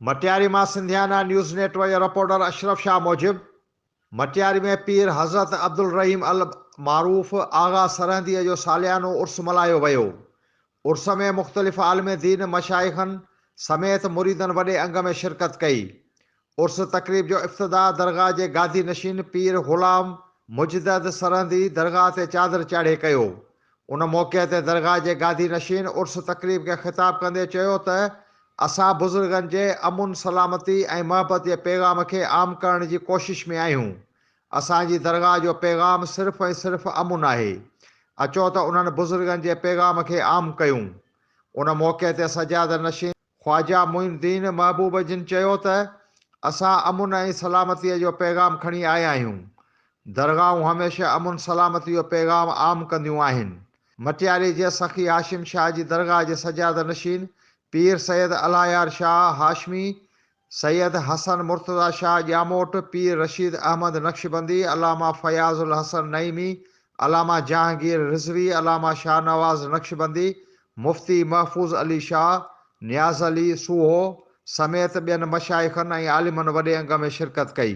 مٽياري مان Sindhiana news net work جي reporter Ashraf Shah موجب، مٽياري ۾ پير حضرت عبدالرحيم المعروف آغا سرهنديء جو ساليانو عرس ملهايو ويو. عرس ۾ مختلف عالم دين، مشائخن سميت مريدن وڏي انگ ۾ شرڪت ڪئي. عرس تقريب جو افتتاح درگاهه جي گادي نشين پير غلام مجدد سرهندي درگاهه تي چادر چاڙهي ڪيو. ان موقعي تي درگاهه جي گادي نشين عرس تقريب کي خطاب ڪندي چيو ته اسان بزرگن جي امن، سلامتي ۽ محبت جي پيغام کي عام ڪرڻ جي ڪوشش ۾ آهيون. اسان جي درگاهه جو پيغام صرف ۽ صرف امن آهي. اچو ته انهن بزرگن جي پيغام کي عام ڪيون. ان موقعي تي سجاده نشين خواجه معين الدين محبوب جن چيو ته اسان امن ۽ سلامتيء جو پيغام کڻي آيا آهيون. درگاهون هميشه امن سلامتي جو پيغام عام ڪنديون آهن. مٽياري جي سخي هاشم شاهه جي درگاهه جي سجاده نشين پير سيد الهيار شاهه هاشمي، سيد حسن مرتضيٰ شاهه ڄاموٽ، پير رشيد احمد نقشبندي، علامه فياض الحسن نعيمي، علامه جهانگير رضوي، علامه شاهنواز نقشبندي، مفتي محفوظ علي شاهه، نياز علي سوهو سميت ٻين مشائخن ۽ عالمن وڏي انگ ۾ شرڪت ڪئي.